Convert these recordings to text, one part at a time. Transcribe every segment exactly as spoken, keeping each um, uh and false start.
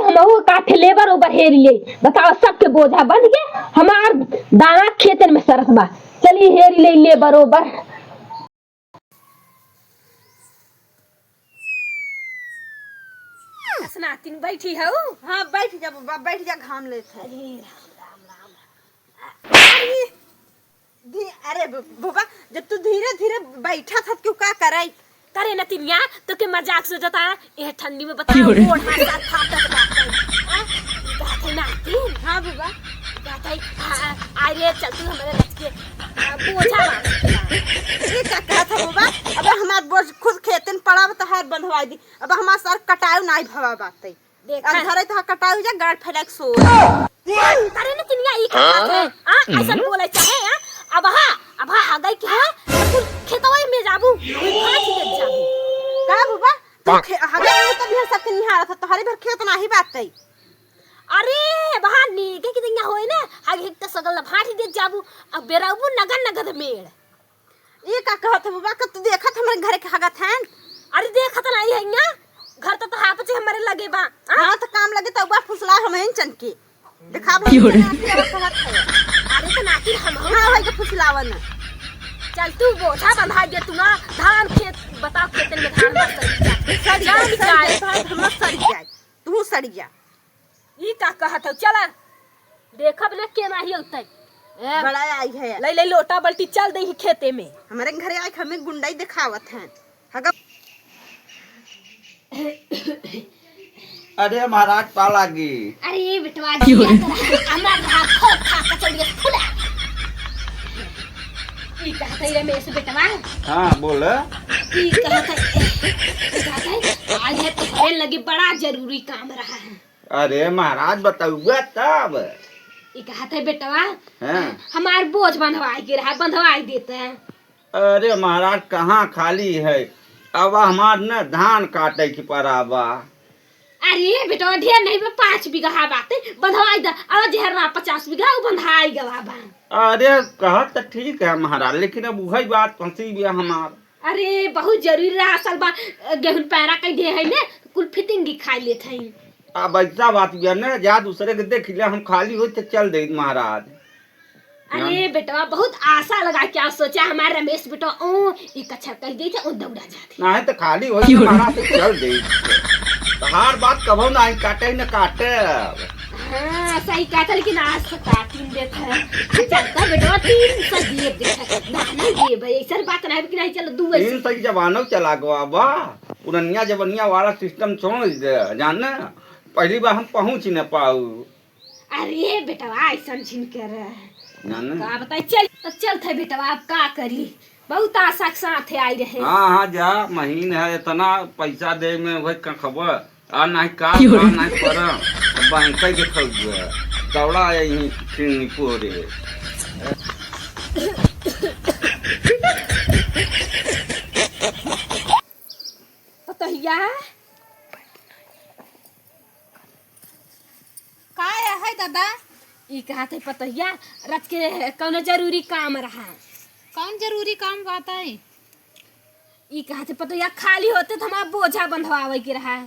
हमहू काफे लेबर ओबर हेरी ले। बताओ, सबके बोझा बन के हमार दाना खेतन में सरत बा। चली हेरी ले लेबर ओबर। नातिन बैठी हऊ? हाँ, बैठ जा बबा, बैठ जा, घाम लेत है। अरे राम, राम, राम। अरे, धी-, अरे ब-, बबा, जब तू धीरे धीरे बैठा था, क्यों का करे? करे नतिनिया, तो के मजाक से जता, ए ठंडी में बता, क्यों रे? ओढ़ा सा फाटत बाटे। हाँ? ई कहत है नातिन। हाँ बबा। ई कहत है, आ, आ, आ रे, चल तू हमरे रच के, आ, बोझा बांध के ला। ई का कहत है बबा? अब हमार बोझ खुद खेतन पड़ा, तहार बंधवाई दी। अब हमार सर कटाऊ नाई भवा बाटे। देखा। अब घरे तो कटाऊ जा, गाड़ फैला के सो। करे नतिनिया ई का कहत है? आ, ऐसन बोले चाहे, आ? अब हा, अब हा, हगई के है, तो कुल खेतवा में जाबू, कोई फांसी देत जाबू। का बबा? तू खे-, हगई में तो बिहान सबके निहारत है, तोहरे भर खेत नाही बाटे। अरे, अब हा नेगे की दंगा होए ना, हग हिक तो सगल फांसी देत जाबू, अब बेराबू नगद नगद मेड़। ई का कहत है बबा, कि तू देखत हमरे घरे के हगत हैं? अरे देखत नाई है इहाँ, घर तो तोहार पचे हमरे लगे बा, हाँ? हाँ, तो काम लगे तो बा फुसला हम हैं चन के। देखा बा, क्यों रे? नाती अब कहत है। अरे तो नाती हम हाँ, वही के फुसलावन। चल तू बोझा बंधा दे तू ना, धान खेत, बताओ खेतन में धान बस सड़ जाए। सड़ जाए, जान सड़ जाए। जाए, तो हम सड़ जाए, तू सड़ जा। ई का कहत हौ? चला, देखब न के नाही औतै। ए, बड़ा आई है। ले, ले लोटा बल्टी चल देही खेते में। हमरे घरे आइके हमें गुंडई देखावत हैं। हगा। अरे महाराज, पा लागी। अरे बेटवा, क्यों? जिया तोरा, हमरा हाथ खो खा कचौड़िया फुला। ई कहत है रमेश बेटवा। हाँ, बोल। ई कहत है, ई कहत है, आज है तोहरे लगे बड़ा जरूरी काम रहा है। अरे महाराज, बतउबा तब। ई कहत है बेटवा, हाँ। हमार बोझ बंधवाए के रहा, बंधवाए देते हैं। अरे महाराज, कहाँ खाली है, अब हमार न धान काटे के परा बा। अरे बेटवा, ढेर नहीं बा, पाँच बीघा बाटे, बंधवाई द। अब जेहर रहा पचास बीघा, उ बंधाई गवा बा। अरे कहत त ठीक है महाराज, लेकिन अब उहई बात फंसी बिया हमार। अरे बहुत जरूरी रहा, असल बा, गेहूं पैरा कई दे है ने, कुल फिटिंग की खाई लेत है। अब ऐसा बात बिया न, जा दूसरे के देख ले, हम खाली होई त चल देई महाराज। अरे हाँ। बेटवा, बहुत आशा लगा के सोचा हमार रमेश बेटवा, ओ, ई कच्छर कह देई त ओ दौड़ा जात। नाहीं त खाली होई त महाराज से चल देई। तोहार बात कबो नाहीं काटे न काटे। हाँ, सही कहत है, लेकिन आज से काटिन देत है। चलता बेटवा, तीन सौ दिए देत है। दाना दिए भाई, ऐसन बात नाहीं कि नाहीं, चलो, दू ऐसे। तीन सौ की जमानो चला गवा बा। पुरनिया जबनिया वाला सिस्टम छोड़ दे, जाने। पहली बार हम पहुँच न पाऊ। अरे बेटवा, ऐसन झिन कर। ना, ना। का बताई, चल, तब चलत है बेटवा, अब का करी? बहुत आशा के साथ आई रहे। हाँ, हाँ, जा, महीन है, इतना पैसा दे में वही का खबर। आ नाहीं का, क्यों रे? आ नाहीं पर, बैंक के खबर। दौड़ा आई ही फिर निपोरे। पतोहिया, का है दादा? ई कहत है पतोहिया, रच के कौनो जरूरी काम रहा। कौन जरूरी काम बात है? ई कहत है पतोहिया, खाली होते त हमार बोझा बंधवावे के रहा।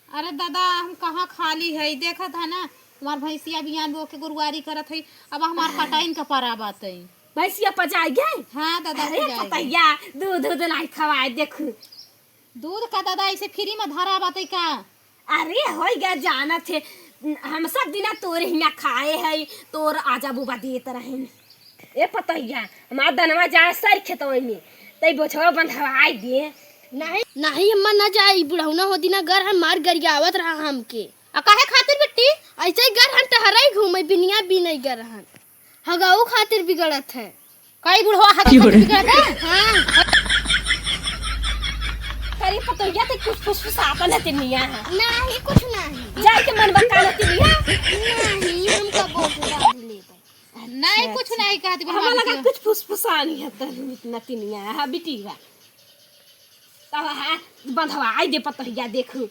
अरे दादा, हम कहाँ खाली है, देखत है ना, हमार भैंसिया बिहान बो के गुरुआरी करत है, अब हमार कटाइन का परा बात है। भैंसिया पजाई गए? हाँ दादा, अरे पजाई गए। पतोहिया, दूध, दूध लाई खवाए, देखू। दूध का दादा ऐसे फ्री में धरा बाटे का? अरे होई गया, जानत है, हम सब दिना तोरे हियाँ खाए है, तोर आजा बुबा देत रहेन। ए पतोहिया, हमार दनवा जाए सर खेतवा में, तई बोझवा बंधवाई दे। नहीं, नहीं अम्मा, ना जाई, बुढ़ौना हो दिना गर हन मार गरियावत रहा हमके। आ काहे खातिर बिट्टी? ऐसे ही गर हन टहराई घूमे, बिनिया बीनई गर हन। हगाऊ खातिर बिगड़त है। कई बुढ़वा हगाऊ खातिर बिगड़त है? हाँ। अरे पतोहिया, ते कुछ फुसफुसाता न तिनिया है। नहीं, कुछ नहीं। जाए के मन बता न तिनिया। नहीं, हमका बहुत डांट ले भाई। नहीं, अच्छा, कुछ अच्छा। नहीं कहती, हमें लगा कुछ फुसफुसानी है, तब इतना तिनिया है, बिटिया। तब हाँ, बंधवाई दे पतोहिया, देखू,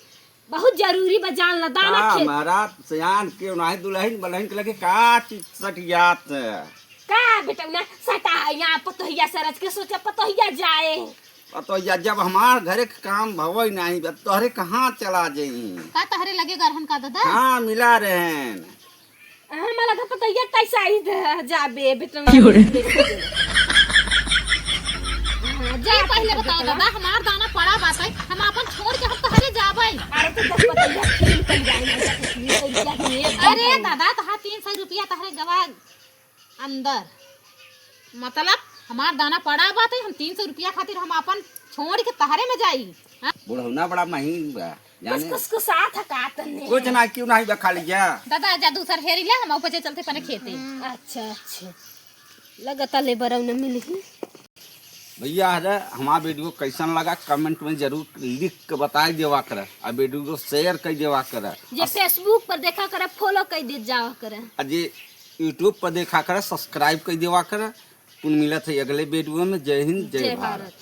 बहुत जरूरी बा, जान ला, दाना का खेत। हमारा सियान के उनाही दुल्हन बलहन के लगे का चीज सटियात है? का बेटा, ना सटा है यहाँ पतोहिया से रच के सोचा पतोहिया जाए। पतोहिया, जब हमार घरे के काम भवई नाही, अब तोहरे कहाँ चला जाई? का तहरे लगे गरहन का दादा? हाँ, मिला रहेन। हाँ, मला तो पतोहिया कैसा ही दे-, जाबे, बेटवा। क्यों रे? हाँ, जा पहले बताओ दादा, हमार दाना पड़ा बात है, हम आपन छोड़ के हम तहरे जाबे। अरे तो दस पतोहिया खेल कर जाएंगे, दस पतोहिया के लिए अरे दादा, तहा तीन सौ रुपया तहरे गवा अंदर। मतलब, हमार दाना पड़ा बात है, हम तीन सौ रुपया खातिर हम आपन छोड़ के तहरे में जाई? हाँ? बुढ़ौना बड़ा महीन बा, जाने। कुछ, कुछ, कुछ साथ है का तन्ने? कुछ ना, क्यों नहीं बा, खा लीजिए। दादा, जा दूसर हेरी ले, हम ऊपर चलते पने खेते। अच्छा, अच्छा। लगता ले बरौना मिली। भैया, अरे, हमार वीडियो कैसन लगा, comment में जरूर लिख के बताई देवा करे, और वीडियो को share कर देवा करे। जे Facebook पर देखा करे, follow कर दे जावा करे। और जे YouTube पर देखा करे, subscribe कर देवा करे। पुन मिलत है अगले वीडियो में। जय हिंद, जय जय भारत। भारत।